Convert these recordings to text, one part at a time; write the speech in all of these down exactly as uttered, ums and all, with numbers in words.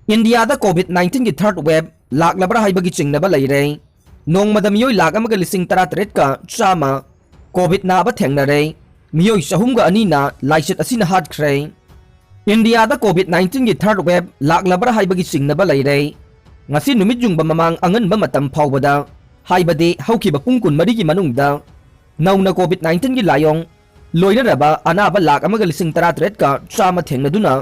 ꯏꯟꯗꯤꯌꯥꯗ COVID nineteenꯒꯤ third wave ꯂꯥꯛꯂꯕ꯭ꯔꯥ ꯍꯥꯏꯕꯒꯤ ꯆꯤꯡꯅꯕ ꯂꯩꯔꯦ꯫ ꯅꯣꯡꯃꯗ ꯃꯤꯑꯣꯏ ꯂꯥꯈ ꯑꯃꯒ ꯂꯤꯁꯤꯡ ꯇꯔꯥꯇꯔꯦꯠꯀ ꯆꯥꯝꯃ COVID ꯅꯥꯕ ꯊꯦꯡꯅꯔꯦ꯫ ꯃꯤꯑꯣꯏ ꯆꯍꯨꯝꯒ ꯑꯅꯤꯅ ꯂꯥꯏꯆꯠ ꯑꯁꯤꯅ ꯍꯥꯠꯈ꯭ꯔꯦ꯫ ꯏꯟꯗꯤꯌꯥꯗ COVID nineteenꯒꯤ third wave ꯂꯥꯛꯂꯕ꯭ꯔꯥ ꯍꯥꯏꯕꯒꯤ ꯆꯤꯡꯅꯕ ꯂꯩꯔꯦ꯫ ꯉꯁꯤ ꯅꯨꯃꯤꯠ ꯌꯨꯡꯕ ꯃꯃꯥꯡ ꯑꯉꯟꯕ ꯃꯇꯝ ꯐꯥꯎꯕꯗ, ꯍꯥꯏꯕꯗꯤ ꯍꯧꯈꯤꯕ ꯄꯨꯡ ꯀꯨꯟꯃꯔꯤꯒꯤ ꯃꯅꯨꯡꯗ, ꯅꯧꯅ COVID nineteenꯒꯤ ꯂꯥꯏꯑꯣꯡ ꯂꯣꯏꯅꯔꯕ ꯑꯅꯥꯕ ꯂꯥꯈ ꯑꯃꯒ ꯂꯤꯁꯤꯡ ꯇꯔꯥꯇꯔꯦꯠꯀ ꯆꯥꯝꯃ ꯊꯦꯡꯅꯗꯨꯅ,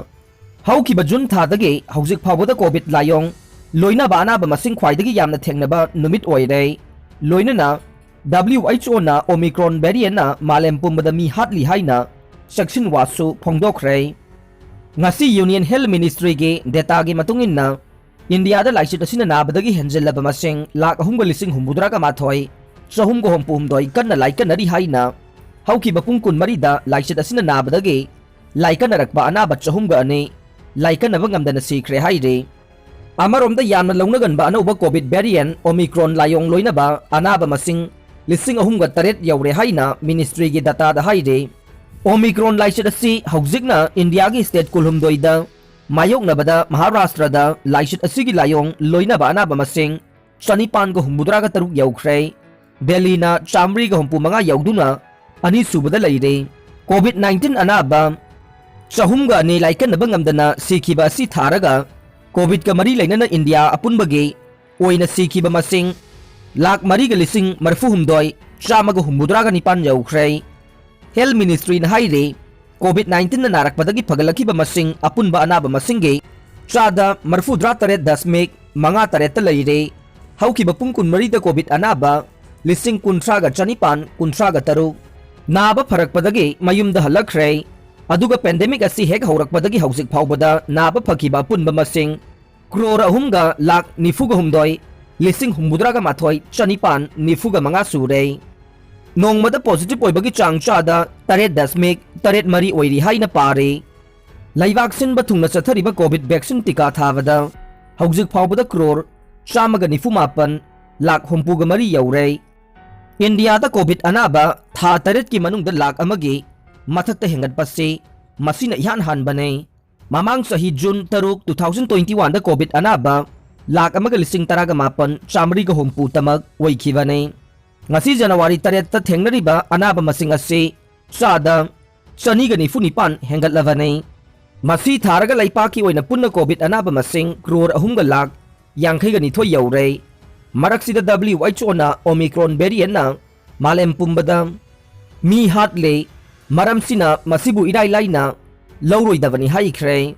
ꯍꯧꯈꯤꯕ ꯖꯨꯟ ꯊꯥꯗꯒꯤ ꯍꯧꯖꯤꯛ ꯐꯥꯎꯕꯗ COVID ꯂꯥꯏꯑꯣꯡ ꯂꯣꯏꯅꯕ ꯑꯅꯥꯕ ꯃꯁꯤꯡ ꯈ꯭ꯋꯥꯏꯗꯒꯤ ꯌꯥꯝꯅ ꯊꯦꯡꯅꯕ ꯅꯨꯃꯤꯠ ꯑꯣꯏꯔꯦ꯫ ꯂꯣꯏꯅꯅ WHOꯅ Omicron variantꯅ ꯃꯥꯂꯦꯝ ꯄꯨꯝꯕꯗ ꯃꯤ ꯍꯥꯠꯂꯤ ꯍꯥꯏꯅ ꯆꯦꯛꯁꯤꯟꯋꯥꯁꯨ ꯐꯣꯡꯗꯣꯛꯈ꯭ꯔꯦ꯫ ꯉꯁꯤ Union Health Ministryꯒꯤ dataꯒꯤ ꯃꯇꯨꯡ ꯏꯟꯅ, ꯏꯟꯗꯤꯌꯥꯗ ꯂꯥꯏꯆꯠ ꯑꯁꯤꯅ ꯅꯥꯕꯗꯒꯤ ꯍꯦꯟꯖꯤꯜꯂꯕ ꯃꯁꯤꯡ ꯂꯥꯈ ꯑꯍꯨꯝꯒ ꯂꯤꯁꯤꯡ ꯍꯨꯝꯐꯨꯇꯔꯥꯒ ꯃꯥꯊꯣꯏ ꯆꯍꯨꯝꯒ ꯍꯨꯝꯐꯨ ꯍꯨꯝꯗꯣꯏ ꯀꯟꯅ ꯂꯥꯏꯀꯠꯅꯔꯤ ꯍꯥꯏꯅ, ꯍꯧꯈꯤꯕ ꯄꯨꯡ ꯀꯨꯟꯃꯔꯤꯗ ꯂꯥꯏꯆꯠ ꯑꯁꯤꯅ ꯅꯥꯕꯗꯒꯤ ꯂꯥꯏꯀꯠꯅꯔꯛꯄ ꯑꯅꯥꯕ ꯆꯍꯨꯝꯒ ꯑꯅꯤ ꯂꯥꯏꯀꯠꯅꯕ ꯉꯝꯗꯅ ꯁꯤꯈ꯭ꯔꯦ ꯍꯥꯏꯔꯤ꯫ ꯑꯃꯔꯣꯝꯗ, ꯌꯥꯝꯅ ꯂꯧꯅꯒꯟꯕ ꯑꯅꯧꯕ COVID variant Omicron ꯂꯥꯏꯑꯣꯡ ꯂꯣꯏꯅꯕ ꯑꯅꯥꯕ ꯃꯁꯤꯡ ꯂꯤꯁꯤꯡ ꯑꯍꯨꯝꯒ ꯇꯔꯦꯠ ꯌꯧꯔꯦ ꯍꯥꯏꯅ ministryꯒꯤ dataꯗ ꯍꯥꯏꯔꯤ꯫ Omicron ꯂꯥꯏꯆꯠ ꯑꯁꯤ ꯍꯧꯖꯤꯛꯅ ꯏꯟꯗꯤꯌꯥꯒꯤ state ꯀꯨꯟꯍꯨꯝꯗꯣꯏꯗ ꯃꯥꯌꯣꯛꯅꯕꯗ, ꯃꯍꯥꯔꯥꯁꯇ꯭ꯔꯗ ꯂꯥꯏꯆꯠ ꯑꯁꯤꯒꯤ ꯂꯥꯏꯑꯣꯡ ꯂꯣꯏꯅꯕ ꯑꯅꯥꯕ ꯃꯁꯤꯡ ꯆꯅꯤꯄꯥꯟꯒ ꯍꯨꯝꯐꯨꯇꯔꯥꯒ ꯇꯔꯨꯛ ꯌꯧꯈ꯭ꯔꯦ꯫ ꯗꯦꯜꯂꯤꯅ ꯆꯥꯃꯔꯤꯒ ꯍꯨꯝꯐꯨ ꯃꯉꯥ ꯌꯧꯗꯨꯅ ꯑꯅꯤꯁꯨꯕꯗ ꯂꯩꯔꯦ꯫ COVID nineteen ꯑꯅꯥꯕ ꯆꯍꯨꯝꯒ ꯑꯅꯤ ꯂꯥꯏꯀꯠꯅꯕ ꯉꯝꯗꯅ ꯁꯤꯈꯤꯕ ꯑꯁꯤ ꯊꯥꯔꯒ, COVIDꯀ ꯃꯔꯤ ꯂꯩꯅꯅ ꯏꯟꯗꯤꯌꯥ ꯑꯄꯨꯟꯕꯒꯤ ꯑꯣꯏꯅ ꯁꯤꯈꯤꯕ ꯃꯁꯤꯡ ꯂꯥꯈ ꯃꯔꯤꯒ ꯂꯤꯁꯤꯡ ꯃꯔꯤꯐꯨ ꯍꯨꯝꯗꯣꯏ ꯆꯥꯝꯃꯒ ꯍꯨꯝꯐꯨꯇꯔꯥꯒ ꯅꯤꯄꯥꯟ ꯌꯧꯈ꯭ꯔꯦ꯫ Health Ministryꯅ ꯍꯥꯏꯔꯤ, COVID nineteenꯅ ꯅꯥꯔꯛꯄꯗꯒꯤ ꯐꯒꯠꯂꯛꯈꯤꯕ ꯃꯁꯤꯡ ꯑꯄꯨꯟꯕ ꯑꯅꯥꯕ ꯃꯁꯤꯡꯒꯤ ꯆꯥꯗ ꯃꯔꯤꯐꯨꯇꯔꯥ ꯇꯔꯦꯠ ꯗꯁꯃꯤꯛ ꯃꯉꯥ ꯇꯔꯦꯠꯇ ꯂꯩꯔꯦ꯫ ꯍꯧꯈꯤꯕ ꯄꯨꯡ ꯀꯨꯟꯃꯔꯤꯗ COVID ꯑꯅꯥꯕ ꯂꯤꯁꯤꯡ ꯀꯨꯟꯊ꯭ꯔꯥꯒ ꯆꯅꯤꯄꯥꯟ ꯀꯨꯟꯊ꯭ꯔꯥꯒ ꯇꯔꯨꯛ ꯅꯥꯕ ꯐꯔꯛꯄꯗꯒꯤ ꯃꯌꯨꯝꯗ ꯍꯜꯂꯛꯈ꯭ꯔꯦ꯫ ꯑꯗꯨꯒ pandemic ꯑꯁꯤ ꯍꯦꯛ ꯍꯧꯔꯛꯄꯗꯒꯤ ꯍꯧꯖꯤꯛ ꯐꯥꯎꯕꯗ ꯅꯥꯕ ꯐꯈꯤꯕ ꯑꯄꯨꯟꯕ ꯃꯁꯤꯡ ꯀ꯭ꯔꯣꯔ ꯑꯍꯨꯝꯒ ꯂꯥꯈ ꯅꯤꯐꯨꯒ ꯍꯨꯝꯗꯣꯏ ꯂꯤꯁꯤꯡ ꯍꯨꯝꯐꯨꯇꯔꯥꯒ ꯃꯥꯊꯣꯏ ꯆꯅꯤꯄꯥꯟ ꯅꯤꯐꯨꯒ ꯃꯉꯥ ꯁꯨꯔꯦ꯫ ꯅꯣꯡꯃꯗ positive ꯑꯣꯏꯕꯒꯤ ꯆꯥꯡ ꯆꯥꯗ ꯇꯔꯦꯠ ꯗꯁꯃꯤꯛ ꯇꯔꯦꯠ ꯃꯔꯤ ꯑꯣꯏꯔꯤ ꯍꯥꯏꯅ ꯄꯥꯔꯤ꯫ ꯂꯩꯕꯥꯛ ꯁꯤꯟꯕ ꯊꯨꯡꯅ ꯆꯠꯊꯔꯤꯕ COVID vaccine ꯇꯤꯀꯥ ꯊꯥꯕꯗ ꯍꯧꯖꯤꯛ ꯐꯥꯎꯕꯗ ꯀ꯭ꯔꯣꯔ ꯆꯥꯝꯃꯒ ꯅꯤꯐꯨ ꯃꯥꯄꯟ ꯂꯥꯈ ꯍꯨꯝꯐꯨꯒ ꯃꯔꯤ ꯌꯧꯔꯦ꯫ ꯏꯟꯗꯤꯌꯥꯗ COVID ꯑꯅꯥꯕ ꯊꯥ ꯇꯔꯦꯠꯀꯤ ꯃꯅꯨꯡꯗ ꯂꯥꯈ ꯑꯃꯒꯤ ꯃꯊꯛꯇ ꯍꯦꯟꯒꯠꯄꯁꯤ ꯃꯁꯤꯅ ꯏꯍꯥꯟ ꯍꯥꯟꯕꯅꯤ꯫ ꯃꯃꯥꯡ ꯆꯍꯤ June ꯇꯔꯨꯛ, two thousand twenty one ꯗ COVID ꯑꯅꯥꯕ ꯂꯥꯈ ꯑꯃꯒ ꯂꯤꯁꯤꯡ ꯇꯔꯥꯒ ꯃꯥꯄꯟ ꯆꯥꯃꯔꯤꯒ ꯍꯨꯝꯐꯨ ꯇꯃꯛ ꯑꯣꯏꯈꯤꯕꯅꯤ꯫ ꯉꯁꯤ January ꯇꯔꯦꯠꯇ ꯊꯦꯡꯅꯔꯤꯕ ꯑꯅꯥꯕ ꯃꯁꯤꯡ ꯑꯁꯤ ꯆꯥꯗ ꯆꯅꯤꯒ ꯅꯤꯐꯨ ꯅꯤꯄꯥꯟ ꯍꯦꯟꯒꯠꯂꯕꯅꯤ꯫ ꯃꯁꯤ ꯊꯥꯔꯒ ꯂꯩꯄꯥꯛꯀꯤ ꯑꯣꯏꯅ ꯄꯨꯟꯅ COVID ꯑꯅꯥꯕ ꯃꯁꯤꯡ ꯀ꯭ꯔꯣꯔ ꯑꯍꯨꯝꯒ ꯂꯥꯈ ꯌꯥꯡꯈꯩꯒ ꯅꯤꯊꯣꯏ ꯌꯧꯔꯦ꯫ ꯃꯔꯛꯁꯤꯗ WHO ꯅ Omicron variant ꯅ ꯃꯥꯂꯦꯝ ꯄꯨꯝꯕꯗ ꯃꯤ ꯍꯥꯠꯂꯦ꯫ ꯃꯔꯝꯁꯤꯅ ꯃꯁꯤꯕꯨ ꯏꯔꯥꯏ ꯂꯥꯏꯅ ꯂꯧꯔꯣꯏꯗꯕꯅꯤ ꯍꯥꯏꯈ꯭ꯔꯦ꯫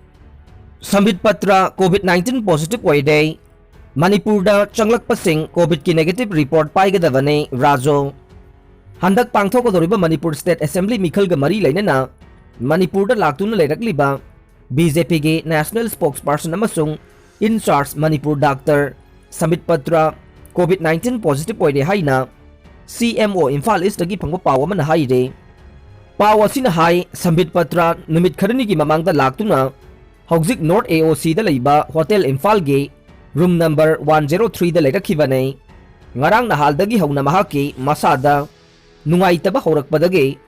ꯁꯝꯕꯤꯠ ꯄꯇ꯭ꯔ COVID nineteen positive ꯑꯣꯏꯔꯦ꯫ ꯃꯅꯤꯄꯨꯔꯗ ꯆꯪꯂꯛꯄꯁꯤꯡ COVIDꯀꯤ negative report ꯄꯥꯏꯒꯗꯕꯅꯤ ꯔꯥꯖꯨ꯫ ꯍꯟꯗꯛ ꯄꯥꯡꯊꯣꯛꯀꯗꯧꯔꯤꯕ ꯃꯅꯤꯄꯨꯔ State Assembly ꯃꯤꯈꯜꯒ ꯃꯔꯤ ꯂꯩꯅꯅ ꯃꯅꯤꯄꯨꯔꯗ ꯂꯥꯛꯇꯨꯅ ꯂꯩꯔꯛꯂꯤꯕ BJPꯒꯤ national spokesperson ꯑꯃꯁꯨꯡ in charge Manipur doctor Sambit Patra COVID nineteen positive ꯑꯣꯏꯔꯦ ꯍꯥꯏꯅ CMO ꯏꯝꯐꯥꯜ ꯏꯁꯇꯒꯤ ꯐꯪꯕ ꯄꯥꯎ ꯑꯃꯅ ꯍꯥꯏꯔꯤ꯫ ꯄꯥꯎ ꯑꯁꯤꯅ ꯍꯥꯏ, ꯁꯝꯕꯤꯠ ꯄꯇ꯭ꯔ ꯅꯨꯃꯤꯠ ꯈꯔꯅꯤꯒꯤ ꯃꯃꯥꯡꯗ ꯂꯥꯛꯇꯨꯅ ꯍꯧꯖꯤꯛ North AOCꯗ ꯂꯩꯕ ꯍꯣꯇꯦꯜ ꯏꯝꯐꯥꯜꯒꯤ room number one zero threeꯗ ꯂꯩꯔꯛꯈꯤꯕꯅꯤ꯫ ꯉꯔꯥꯡ ꯅꯍꯥꯜꯗꯒꯤ ꯍꯧꯅ ꯃꯍꯥꯛꯀꯤ ꯃꯁꯥꯗ ꯅꯨꯡꯉꯥꯏꯇꯕ ꯍꯧꯔꯛꯄꯗꯒꯤ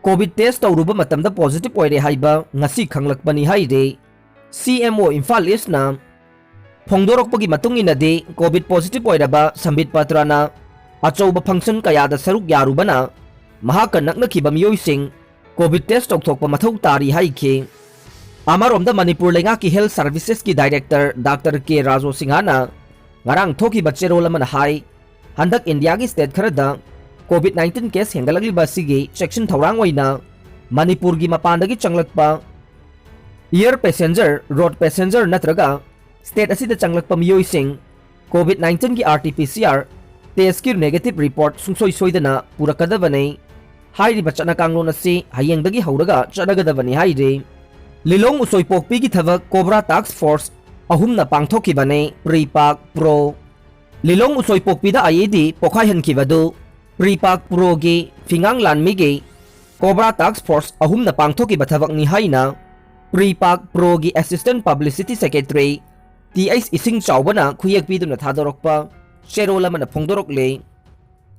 COVID test ꯇꯧꯔꯨꯕ ꯃꯇꯝꯗ positive ꯑꯣꯏꯔꯦ ꯍꯥꯏꯕ ꯉꯁꯤ ꯈꯪꯂꯛꯄꯅꯤ ꯍꯥꯏꯔꯤ꯫ CMO ꯏꯝꯐꯥꯜ ꯏꯁꯅ ꯐꯣꯡꯗꯣꯔꯛꯄꯒꯤ ꯃꯇꯨꯡ ꯏꯟꯅꯗꯤ, COVID positive ꯑꯣꯏꯔꯕ ꯁꯝꯕꯤꯠ ꯄꯇ꯭ꯔꯅ ꯑꯆꯧꯕ function ꯀꯌꯥꯗ ꯁꯔꯨꯛ ꯌꯥꯔꯨꯕꯅ ꯃꯍꯥꯛꯀ ꯅꯛꯅꯈꯤꯕ ꯃꯤꯑꯣꯏꯁꯤꯡ COVID test ꯇꯧꯊꯣꯛꯄ ꯃꯊꯧ ꯇꯥꯔꯤ ꯍꯥꯏꯈꯤ꯫ ꯑꯃꯔꯣꯝꯗ ꯃꯅꯤꯄꯨꯔ ꯂꯩꯉꯥꯛꯀꯤ health servicesꯀꯤ director ꯗꯥꯛꯇꯔ ꯀꯦ ꯔꯥꯖꯣ ꯁꯤꯡꯍꯅ ꯉꯔꯥꯡ ꯊꯣꯛꯈꯤꯕ ꯆꯦꯔꯣꯜ ꯑꯃꯅ ꯍꯥꯏ, ꯍꯟꯗꯛ ꯏꯟꯗꯤꯌꯥꯒꯤ state ꯈꯔꯗ COVID nineteen case ꯍꯦꯟꯒꯠꯂꯛꯂꯤꯕ ꯑꯁꯤꯒꯤ ꯆꯦꯛꯁꯤꯟ ꯊꯧꯔꯥꯡ ꯑꯣꯏꯅ ꯃꯅꯤꯄꯨꯔꯒꯤ ꯃꯄꯥꯟꯗꯒꯤ ꯆꯪꯂꯛꯄ air passenger, road passenger ꯅꯠꯇ꯭ꯔꯒ state ꯑꯁꯤꯗ ꯆꯪꯂꯛꯄ ꯃꯤꯑꯣꯏꯁꯤꯡ COVID nineteenꯒꯤ RT-PCR testꯀꯤ negative report ꯁꯨꯡꯁꯣꯏ ꯁꯣꯏꯗꯅ ꯄꯨꯔꯛꯀꯗꯕꯅꯤ꯫ ꯍꯥꯏꯔꯤꯕ ꯆꯠꯅ ꯀꯥꯡꯂꯣꯟ ꯑꯁꯤ ꯍꯌꯦꯡꯗꯒꯤ ꯍꯧꯔꯒ ꯆꯠꯅꯒꯗꯕꯅꯤ ꯍꯥꯏꯔꯤ꯫ ꯂꯤꯂꯣꯡ ꯎꯁꯣꯏꯄꯣꯛꯄꯤꯒꯤ ꯊꯕꯛ COBRA task force ꯑꯍꯨꯝꯅ ꯄꯥꯡꯊꯣꯛꯈꯤꯕꯅꯤ꯫ PREPAK, PRO꯫ ꯂꯤꯂꯣꯡ ꯎꯁꯣꯏꯄꯣꯛꯄꯤꯗ IED ꯄꯣꯈꯥꯏꯍꯟꯈꯤꯕꯗꯨ PREPAK, PROꯒꯤ ꯐꯤꯉꯥꯡ ꯂꯥꯟꯃꯤꯒꯤ COBRA task force ꯑꯍꯨꯝꯅ ꯄꯥꯡꯊꯣꯛꯈꯤꯕ ꯊꯕꯛꯅꯤ ꯍꯥꯏꯅ PREPAK, PROꯒꯤ assistant publicity secretary T H ꯏꯁꯤꯡ ꯆꯥꯎꯕꯅ ꯈꯨꯌꯦꯛ ꯄꯤꯗꯨꯅ ꯊꯥꯗꯣꯔꯛꯄ ꯆꯦꯔꯣꯜ ꯑꯃꯅ ꯐꯣꯡꯗꯣꯔꯛꯂꯤ꯫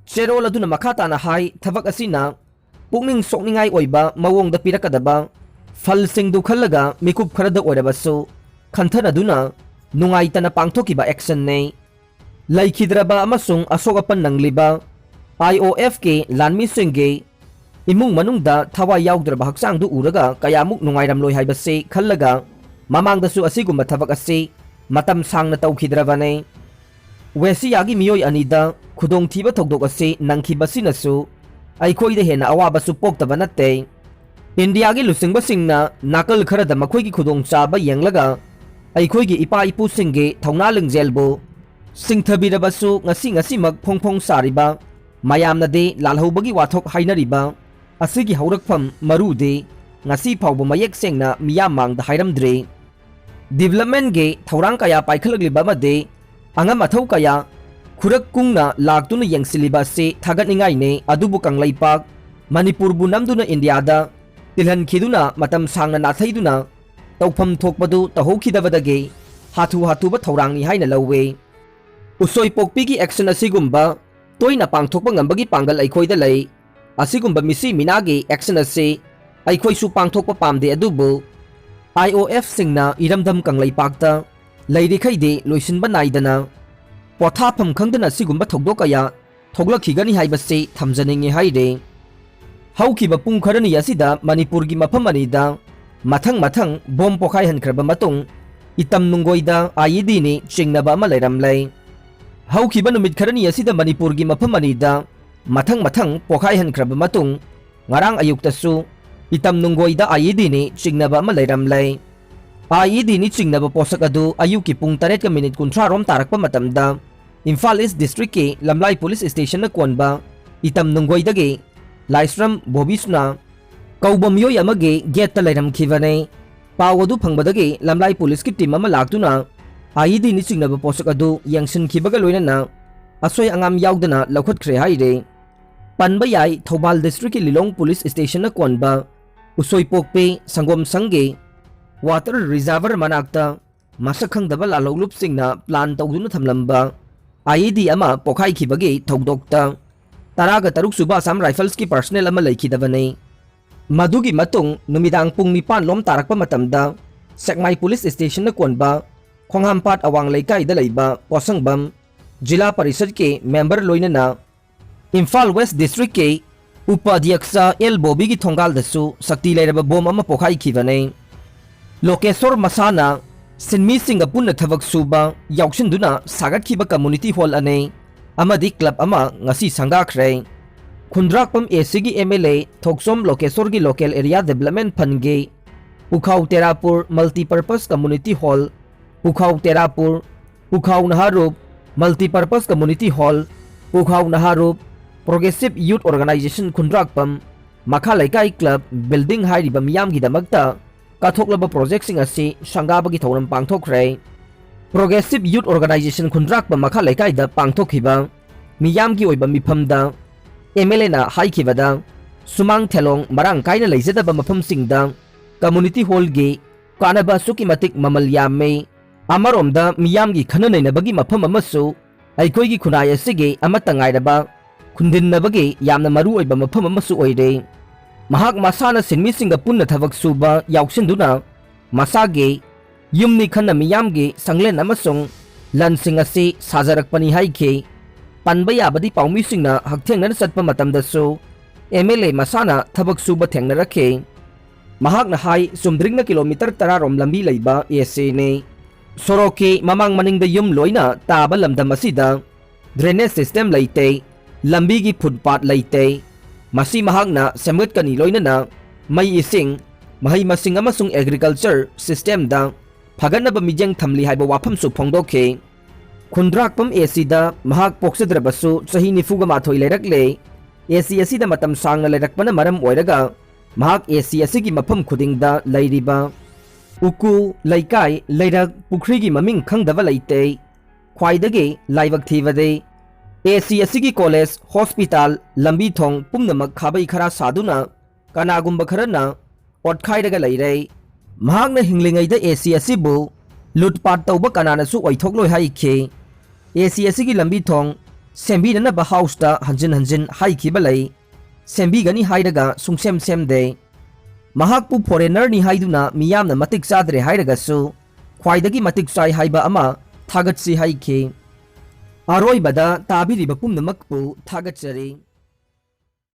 ꯆꯦꯔꯣꯜ ꯑꯗꯨꯅ ꯃꯈꯥ ꯇꯥꯅ ꯍꯥꯏ, ꯊꯕꯛ ꯑꯁꯤꯅ ꯄꯨꯛꯅꯤꯡ ꯁꯣꯛꯅꯤꯡꯉꯥꯏ ꯑꯣꯏꯕ ꯃꯑꯣꯡꯗ ꯄꯤꯔꯛꯀꯗꯕ ꯐꯜꯁꯤꯡꯗꯨ ꯈꯜꯂꯒ ꯃꯤꯀꯨꯞ ꯈꯔꯗ ꯑꯣꯏꯔꯕꯁꯨ ꯈꯟꯊꯅꯗꯨꯅ ꯅꯨꯡꯉꯥꯏꯇꯅ ꯄꯥꯡꯊꯣꯛꯈꯤꯕ actionꯅꯤ꯫ ꯂꯩꯈꯤꯗ꯭ꯔꯕ ꯑꯃꯁꯨꯡ ꯑꯁꯣꯛ ꯑꯄꯟ ꯅꯪꯂꯤꯕ IOFꯀꯤ ꯂꯥꯟꯃꯤꯁꯤꯡꯒꯤ ꯏꯃꯨꯡ ꯃꯅꯨꯡꯗ ꯊꯋꯥꯏ ꯌꯥꯎꯗ꯭ꯔꯕ ꯍꯛꯆꯥꯡꯗꯨ ꯎꯔꯒ ꯀꯌꯥꯃꯨꯛ ꯅꯨꯡꯉꯥꯏꯔꯝꯂꯣꯏ ꯍꯥꯏꯕꯁꯤ ꯈꯜꯂꯒ ꯃꯃꯥꯡꯗꯁꯨ ꯑꯁꯤꯒꯨꯝꯕ ꯊꯕꯛ ꯑꯁꯤ ꯃꯇꯝ ꯁꯥꯡꯅ ꯇꯧꯈꯤꯗ꯭ꯔꯕꯅꯤ꯫ ꯋꯦꯁꯤꯌꯥꯒꯤ ꯃꯤꯑꯣꯏ ꯑꯅꯤꯗ ꯈꯨꯗꯣꯡꯊꯤꯕ ꯊꯧꯗꯣꯛ ꯑꯁꯤ ꯅꯪꯈꯤꯕꯁꯤꯅꯁꯨ ꯑꯩꯈꯣꯏꯗ ꯍꯦꯟꯅ ꯑꯋꯥꯕꯁꯨ ꯄꯣꯛꯇꯕ ꯅꯠꯇꯦ꯫ ꯏꯟꯗꯤꯌꯥꯒꯤ ꯂꯨꯆꯤꯡꯕꯁꯤꯡꯅ ꯅꯥꯀꯜ ꯈꯔꯗ ꯃꯈꯣꯏꯒꯤ ꯈꯨꯗꯣꯡꯆꯥꯕ ꯌꯦꯡꯂꯒ ꯑꯩꯈꯣꯏꯒꯤ ꯏꯄꯥ ꯏꯄꯨꯁꯤꯡꯒꯤ ꯊꯧꯅꯥ ꯂꯤꯡꯖꯦꯜꯕꯨ ꯁꯤꯡꯊꯕꯤꯔꯕꯁꯨ ꯉꯁꯤ ꯉꯁꯤꯃꯛ ꯐꯣꯡ ꯐꯣꯡ ꯁꯥꯔꯤꯕ ꯃꯌꯥꯝꯅꯗꯤ ꯂꯥꯜꯍꯧꯕꯒꯤ ꯋꯥꯊꯣꯛ ꯍꯥꯏꯅꯔꯤꯕ ꯑꯁꯤꯒꯤ ꯍꯧꯔꯛꯐꯝ ꯃꯔꯨꯗꯤ ꯉꯁꯤ ꯐꯥꯎꯕ ꯃꯌꯦꯛ ꯁꯦꯡꯅ ꯃꯤꯌꯥꯝ ꯃꯥꯡꯗ ꯍꯥꯏꯔꯝꯗ꯭ꯔꯤ꯫ Developmentꯀꯤ ꯊꯧꯔꯥꯡ ꯀꯌꯥ ꯄꯥꯏꯈꯠꯂꯛꯂꯤꯕ ꯑꯃꯗꯤ ꯑꯉꯝ ꯑꯊꯧ ꯀꯌꯥ ꯈꯨꯔꯛ ꯀꯨꯡꯅ ꯂꯥꯛꯇꯨꯅ ꯌꯦꯡꯁꯤꯜꯂꯤꯕ ꯑꯁꯤ ꯊꯥꯒꯠꯅꯤꯡꯉꯥꯏꯅꯤ꯫ ꯑꯗꯨꯕꯨ ꯀꯪꯂꯩꯄꯥꯛ ꯃꯅꯤꯄꯨꯔꯕꯨ ꯅꯝꯗꯨꯅ ꯏꯟꯗꯤꯌꯥꯗ ꯇꯤꯜꯍꯟꯈꯤꯗꯨꯅ ꯃꯇꯝ ꯁꯥꯡꯅ ꯅꯥꯊꯩꯗꯨꯅ ꯇꯧꯐꯝ ꯊꯣꯛꯄꯗꯨ ꯇꯧꯍꯧꯈꯤꯗꯕꯗꯒꯤ ꯍꯥꯊꯨ ꯍꯥꯊꯨꯕ ꯊꯧꯔꯥꯡꯅꯤ ꯍꯥꯏꯅ ꯂꯧꯏ꯫ ꯎꯁꯣꯏꯄꯣꯛꯄꯤꯒꯤ action ꯑꯁꯤꯒꯨꯝꯕ ꯇꯣꯏꯅ ꯄꯥꯡꯊꯣꯛꯄ ꯉꯝꯕꯒꯤ ꯄꯥꯡꯒꯜ ꯑꯩꯈꯣꯏꯗ ꯂꯩ꯫ ꯑꯁꯤꯒꯨꯝꯕ ꯃꯤꯁꯤ ꯃꯤꯅꯥꯒꯤ action ꯑꯁꯤ ꯑꯩꯈꯣꯏꯁꯨ ꯄꯥꯡꯊꯣꯛꯄ ꯄꯥꯝꯗꯦ, ꯑꯗꯨꯕꯨ IOFꯁꯤꯡꯅ ꯏꯔꯝꯗꯝ ꯀꯪꯂꯩꯄꯥꯛꯇ ꯂꯩꯔꯤꯈꯩꯗꯤ ꯂꯣꯏꯁꯤꯟꯕ ꯅꯥꯏꯗꯅ ꯄꯣꯊꯥꯐꯝ ꯈꯪꯗꯅ ꯁꯤꯒꯨꯝꯕ ꯊꯧꯗꯣꯛ ꯀꯌꯥ ꯊꯣꯛꯂꯛꯈꯤꯒꯅꯤ ꯍꯥꯏꯕꯁꯤ ꯊꯝꯖꯅꯤꯡꯏ ꯍꯥꯏꯔꯤ꯫ ꯍꯧꯈꯤꯕ ꯄꯨꯡ ꯈꯔꯅꯤ ꯑꯁꯤꯗ ꯃꯅꯤꯄꯨꯔꯒꯤ ꯃꯐꯝ ꯑꯅꯤꯗ ꯃꯊꯪ ꯃꯊꯪ ꯕꯣꯝ ꯄꯣꯈꯥꯏꯍꯟꯈ꯭ꯔꯕ ꯃꯇꯨꯡ ꯏꯇꯝ ꯅꯨꯡꯒꯣꯏꯗ IEDꯅꯤ ꯆꯤꯡꯅꯕ ꯑꯃ ꯂꯩꯔꯝꯂꯦ꯫ ꯍꯧꯈꯤꯕ ꯅꯨꯃꯤꯠ ꯈꯔꯅꯤ ꯑꯁꯤꯗ ꯃꯅꯤꯄꯨꯔꯒꯤ ꯃꯐꯝ ꯑꯅꯤꯗ ꯃꯊꯪ ꯃꯊꯪ ꯄꯣꯈꯥꯏꯍꯟꯈ꯭ꯔꯕ ꯃꯇꯨꯡ ꯉꯔꯥꯡ ꯑꯌꯨꯛꯇꯁꯨ ꯏꯇꯝ ꯅꯨꯡꯒꯣꯏꯗ IEDꯅꯤ ꯆꯤꯡꯅꯕ ꯑꯃ ꯂꯩꯔꯝꯂꯦ꯫ IEDꯅꯤ ꯆꯤꯡꯅꯕ ꯄꯣꯠꯁꯛ ꯑꯗꯨ ꯑꯌꯨꯛꯀꯤ ꯄꯨꯡ ꯇꯔꯦꯠꯀ ꯃꯤꯅꯤꯠ ꯀꯨꯟꯊ꯭ꯔꯥ ꯔꯣꯝ ꯇꯥꯔꯛꯄ ꯃꯇꯝꯗ ꯏꯝꯐꯥꯜ ꯏꯁ ꯗꯤꯁꯇ꯭ꯔꯤꯛꯀꯤ ꯂꯝꯂꯥꯏ ꯄꯨꯂꯤꯁ ꯁ꯭ꯇꯦꯁꯟꯅ ꯀꯣꯟꯕ ꯏꯇꯝ ꯅꯨꯡꯒꯣꯏꯗꯒꯤ ꯂꯥꯏꯁ꯭ꯔꯝ ꯕꯣꯕꯤꯁꯅ ꯀꯧꯕ ꯃꯤꯑꯣꯏ ꯑꯃꯒꯤ ꯒꯦꯠꯇ ꯂꯩꯔꯝꯈꯤꯕꯅꯤ꯫ ꯄꯥꯎ ꯑꯗꯨ ꯐꯪꯕꯗꯒꯤ ꯂꯝꯂꯥꯏ ꯄꯨꯂꯤꯁꯀꯤ ꯇꯤꯝ ꯑꯃ ꯂꯥꯛꯇꯨꯅ IEDꯅꯤ ꯆꯤꯡꯅꯕ ꯄꯣꯠꯁꯛ ꯑꯗꯨ ꯌꯦꯡꯁꯤꯟꯈꯤꯕꯒ ꯂꯣꯏꯅꯅ ꯑꯁꯣꯏ ꯑꯉꯥꯝ ꯌꯥꯎꯗꯅ ꯂꯧꯈꯠꯈ꯭ꯔꯦ ꯍꯥꯏꯔꯤ꯫ ꯄꯟꯕ ꯌꯥꯏ, ꯊꯧꯕꯥꯜ ꯗꯤꯁꯇ꯭ꯔꯤꯛꯀꯤ ꯂꯤꯂꯣꯡ ꯄꯨꯂꯤꯁ ꯁ꯭ꯇꯦꯁꯟꯅ ꯀꯣꯟꯕ ꯎꯁꯣꯏꯄꯣꯛꯄꯤ ꯁꯪꯒꯣꯝ ꯁꯪꯒꯤ ꯋꯥꯇꯔ ꯔꯤꯖꯥꯔꯚꯔ ꯃꯅꯥꯛꯇ ꯃꯁꯛ ꯈꯪꯗꯕ ꯂꯥꯜꯍꯧꯂꯨꯞꯁꯤꯡꯅ ꯄ꯭ꯂꯥꯟ ꯇꯧꯗꯨꯅ ꯊꯝꯂꯝꯕ IED ꯑꯃ ꯄꯣꯈꯥꯏꯈꯤꯕꯒꯤ ꯊꯧꯗꯣꯛꯇ ꯇꯔꯥꯒ ꯇꯔꯨꯛ ꯁꯨꯕ ꯑꯁꯥꯝ ꯔꯥꯏꯐꯜꯁꯀꯤ ꯄꯔꯁꯅꯦꯜ ꯑꯃ ꯂꯩꯈꯤꯗꯕꯅꯤ꯫ ꯃꯗꯨꯒꯤ ꯃꯇꯨꯡ ꯅꯨꯃꯤꯗꯥꯡ ꯄꯨꯡ ꯅꯤꯄꯥꯟ ꯂꯣꯝ ꯇꯥꯔꯛꯄ ꯃꯇꯝꯗ ꯁꯦꯛꯃꯥꯏ ꯄꯨꯂꯤꯁ ꯁ꯭ꯇꯦꯁꯟꯅ ꯀꯣꯟꯕ ꯈꯣꯡꯍꯥꯝꯄꯥꯠ ꯑꯋꯥꯡ ꯂꯩꯀꯥꯏꯗ ꯂꯩꯕ ꯄꯣꯠꯁꯪꯕꯝ ꯖꯤꯂꯥ ꯄꯔꯤꯁꯗꯀꯤ ꯃꯦꯝꯕꯔ ꯂꯣꯏꯅꯅ ꯏꯝꯐꯥꯜ ꯋꯦꯁ ꯗꯤꯁꯇ꯭ꯔꯤꯛꯀꯤ ꯎꯄꯥꯙ꯭ꯌꯛꯁ ꯑꯦꯜ ꯕꯣꯕꯤꯒꯤ ꯊꯣꯡꯒꯥꯜꯗꯁꯨ ꯁꯛꯇꯤ ꯂꯩꯔꯕ ꯕꯣꯝ ꯑꯃ ꯄꯣꯈꯥꯏꯈꯤꯕꯅꯤ꯫ ꯂꯣꯀꯦꯁꯣꯔ ꯃꯁꯥꯅ ꯁꯤꯟꯃꯤꯁꯤꯡꯒ ꯄꯨꯟꯅ ꯊꯕꯛ ꯁꯨꯕ ꯌꯥꯎꯁꯤꯟꯗꯨꯅ ꯁꯥꯒꯠꯈꯤꯕ ꯀꯝꯃꯨꯅꯤꯇꯤ ꯍꯣꯜ ꯑꯅꯤ ꯑꯃꯗꯤ ꯀ꯭ꯂꯕ ꯑꯃ ꯉꯁꯤ ꯁꯪꯒꯥꯈ꯭ꯔꯦ꯫ ꯈꯨꯟꯗ꯭ꯔꯥꯛꯄꯝ ꯑꯦ ꯁꯤꯒꯤ ꯑꯦꯝ ꯑꯦꯜ ꯑꯦ ꯊꯣꯛꯆꯣꯝ ꯂꯣꯀꯦꯁꯣꯔꯒꯤ ꯂꯣꯀꯦꯜ ꯑꯦꯔꯤꯌꯥ ꯗꯦꯕꯂꯞꯃꯦꯟ ꯐꯟꯒꯤ Pukhao Terapur multipurpose community hall, Pukhao Terapur, Pukhao Naharup multipurpose community hall, Pukhao Naharup, progressive youth organisation Khundrakpam, Makha Leikai club building ꯍꯥꯏꯔꯤꯕ ꯃꯤꯌꯥꯝꯒꯤꯗꯃꯛꯇ ꯀꯠꯊꯣꯛꯂꯕ ꯄ꯭ꯔꯣꯖꯦꯛꯁꯤꯡ ꯑꯁꯤ ꯁꯪꯒꯥꯕꯒꯤ ꯊꯧꯔꯝ ꯄꯥꯡꯊꯣꯛꯈ꯭ꯔꯦ꯫ ꯄ꯭ꯔꯣꯒ꯭ꯔꯦꯁꯤꯞ ꯌꯨꯠ ꯑꯣꯔꯒꯅꯥꯏꯖꯦꯁꯟ ꯈꯨꯟꯗ꯭ꯔꯥꯛꯄꯝ ꯃꯈꯥ ꯂꯩꯀꯥꯏꯗ ꯄꯥꯡꯊꯣꯛꯈꯤꯕ ꯃꯤꯌꯥꯝꯒꯤ ꯑꯣꯏꯕ ꯃꯤꯐꯝꯗ ꯑꯦꯝ ꯑꯦꯜ ꯑꯦꯅ ꯍꯥꯏꯈꯤꯕꯗ, ꯁꯨꯃꯥꯡ ꯊꯦꯂꯣꯡ ꯃꯔꯥꯡ ꯀꯥꯏꯅ ꯂꯩꯖꯗꯕ ꯃꯐꯝꯁꯤꯡꯗ ꯀꯝꯃꯨꯅꯤꯇꯤ ꯍꯣꯜꯒꯤ ꯀꯥꯟꯅꯕ ꯑꯁꯨꯛꯀꯤ ꯃꯇꯤꯛ ꯃꯃꯜ ꯌꯥꯝꯃꯤ꯫ ꯑꯃꯔꯣꯝꯗ ꯃꯤꯌꯥꯝꯒꯤ ꯈꯟꯅ ꯅꯩꯅꯕꯒꯤ ꯃꯐꯝ ꯑꯃꯁꯨ ꯑꯩꯈꯣꯏꯒꯤ ꯈꯨꯟꯅꯥꯏ ꯑꯁꯤꯒꯤ ꯑꯃꯠꯇ ꯉꯥꯏꯔꯕ ꯈꯨꯟꯗꯤꯟꯅꯕꯒꯤ ꯌꯥꯝꯅ ꯃꯔꯨ ꯑꯣꯏꯕ ꯃꯐꯝ ꯑꯃꯁꯨ ꯑꯣꯏꯔꯦ꯫ ꯃꯍꯥꯛ ꯃꯁꯥꯅ ꯁꯤꯟꯃꯤꯁꯤꯡꯒ ꯄꯨꯟꯅ ꯊꯕꯛ ꯁꯨꯕ ꯌꯥꯎꯁꯤꯟꯗꯨꯅ ꯃꯁꯥꯒꯤ ꯌꯨꯝꯅꯤ ꯈꯟꯅ ꯃꯤꯌꯥꯝꯒꯤ ꯁꯪꯂꯦꯟ ꯑꯃꯁꯨꯡ ꯂꯟꯁꯤꯡ ꯑꯁꯤ ꯁꯥꯖꯔꯛꯄꯅꯤ ꯍꯥꯏꯈꯤ꯫ ꯄꯟꯕ ꯌꯥꯕꯗꯤ ꯄꯥꯎꯃꯤꯁꯤꯡꯅ ꯍꯛꯊꯦꯡꯅꯅ ꯆꯠꯄ ꯃꯇꯝꯗꯁꯨ ꯑꯦꯝ ꯑꯦꯜ ꯑꯦ ꯃꯁꯥꯅ ꯊꯕꯛ ꯁꯨꯕ ꯊꯦꯡꯅꯔꯛꯈꯤ꯫ ꯃꯍꯥꯛꯅ ꯍꯥꯏ, ꯆꯨꯝꯗ꯭ꯔꯤꯡꯅ ꯀꯤꯂꯣꯃꯤꯇꯔ ꯇꯔꯥ ꯔꯣꯝ ꯂꯝꯕꯤ ꯂꯩꯕ ꯑꯦ ꯁꯤꯅꯤ꯫ ꯁꯣꯔꯣꯛꯀꯤ ꯃꯃꯥꯡ ꯃꯅꯤꯡꯗ ꯌꯨꯝ ꯂꯣꯏꯅ ꯇꯥꯕ ꯂꯝꯗꯝ ꯑꯁꯤꯗ ꯗ꯭ꯔꯦꯅꯦꯖ ꯁꯤꯁꯇꯦꯝ ꯂꯩꯇꯦ, ꯂꯝꯕꯤꯒꯤ ꯐꯨꯠꯄꯥꯠ ꯂꯩꯇꯦ꯫ ꯃꯁꯤ ꯃꯍꯥꯛꯅ ꯁꯦꯝꯒꯠꯀꯅꯤ, ꯂꯣꯏꯅꯅ ꯃꯩ ꯏꯁꯤꯡ, ꯃꯍꯩ ꯃꯁꯤꯡ ꯑꯃꯁꯨꯡ ꯑꯦꯒ꯭ꯔꯤꯀꯜꯆꯔ ꯁꯤꯁꯇꯦꯝꯗ ꯐꯒꯠꯅꯕ ꯃꯤꯠꯌꯦꯡ ꯊꯝꯂꯤ ꯍꯥꯏꯕ ꯋꯥꯐꯝꯁꯨ ꯐꯣꯡꯗꯣꯛꯈꯤ꯫ ꯈꯨꯟꯗ꯭ꯔꯥꯛꯄꯝ ꯑꯦ ꯁꯤꯗ ꯃꯍꯥꯛ ꯄꯣꯛꯆꯗ꯭ꯔꯕꯁꯨ ꯆꯍꯤ ꯅꯤꯐꯨꯒ ꯃꯥꯊꯣꯏ ꯂꯩꯔꯛꯂꯦ꯫ ꯑꯦ ꯁꯤ ꯑꯁꯤꯗ ꯃꯇꯝ ꯁꯥꯡꯅ ꯂꯩꯔꯛꯄꯅ ꯃꯔꯝ ꯑꯣꯏꯔꯒ ꯃꯍꯥꯛ ꯑꯦ ꯁꯤ ꯑꯁꯤꯒꯤ ꯃꯐꯝ ꯈꯨꯗꯤꯡꯗ ꯂꯩꯔꯤꯕ ꯎꯀꯨ, ꯂꯩꯀꯥꯏ, ꯂꯩꯔꯛ, ꯄꯨꯈ꯭ꯔꯤꯒꯤ ꯃꯃꯤꯡ ꯈꯪꯗꯕ ꯂꯩꯇꯦ꯫ ꯈ꯭ꯋꯥꯏꯗꯒꯤ ꯂꯥꯏꯕꯛ ꯊꯤꯕꯗꯤ ꯑꯦ ꯁꯤ ꯑꯁꯤꯒꯤ ꯀꯣꯂꯦꯖ, ꯍꯣꯁꯄꯤꯇꯥꯜ, ꯂꯝꯕꯤ ꯊꯣꯡ ꯄꯨꯝꯅꯃꯛ ꯈꯥꯕꯩ ꯈꯔꯥ ꯁꯥꯗꯨꯅ ꯀꯅꯥꯒꯨꯝꯕ ꯈꯔꯅ ꯑꯣꯠꯈꯥꯏꯔꯒ ꯂꯩꯔꯦ꯫ ꯃꯍꯥꯛꯅ ꯍꯤꯡꯂꯤꯉꯩꯗ ꯑꯦ ꯁꯤ ꯑꯁꯤꯕꯨ ꯂꯨꯠꯄꯥꯠ ꯇꯧꯕ ꯀꯅꯥꯅꯁꯨ ꯑꯣꯏꯊꯣꯛꯂꯣꯏ ꯍꯥꯏꯈꯤ꯫ ꯑꯦ ꯁꯤ ꯑꯁꯤꯒꯤ ꯂꯝꯕꯤ ꯊꯣꯡ ꯁꯦꯝꯕꯤꯅꯅꯕ ꯍꯥꯎꯁꯇ ꯍꯟꯖꯤꯟ ꯍꯟꯖꯤꯟ ꯍꯥꯏꯈꯤꯕ ꯂꯩ꯫ ꯁꯦꯝꯕꯤꯒꯅꯤ ꯍꯥꯏꯔꯒ ꯁꯨꯡꯁꯦꯝ ꯁꯦꯝꯗꯦ꯫ ꯃꯍꯥꯛꯄꯨ foreignerꯅꯤ ꯍꯥꯏꯗꯨꯅ ꯃꯤꯌꯥꯝꯅ ꯃꯇꯤꯛ ꯆꯥꯗ꯭ꯔꯦ ꯍꯥꯏꯔꯒꯁꯨ ꯈ꯭ꯋꯥꯏꯗꯒꯤ ꯃꯇꯤꯛ ꯆꯥꯏ ꯍꯥꯏꯕ ꯑꯃ ꯊꯥꯒꯠꯁꯤ ꯍꯥꯏꯈꯤ꯫ ꯑꯔꯣꯏꯕꯗ ꯇꯥꯕꯤꯔꯤꯕ ꯄꯨꯝꯅꯃꯛꯄꯨ ꯊꯥꯒꯠꯆꯔꯤ꯫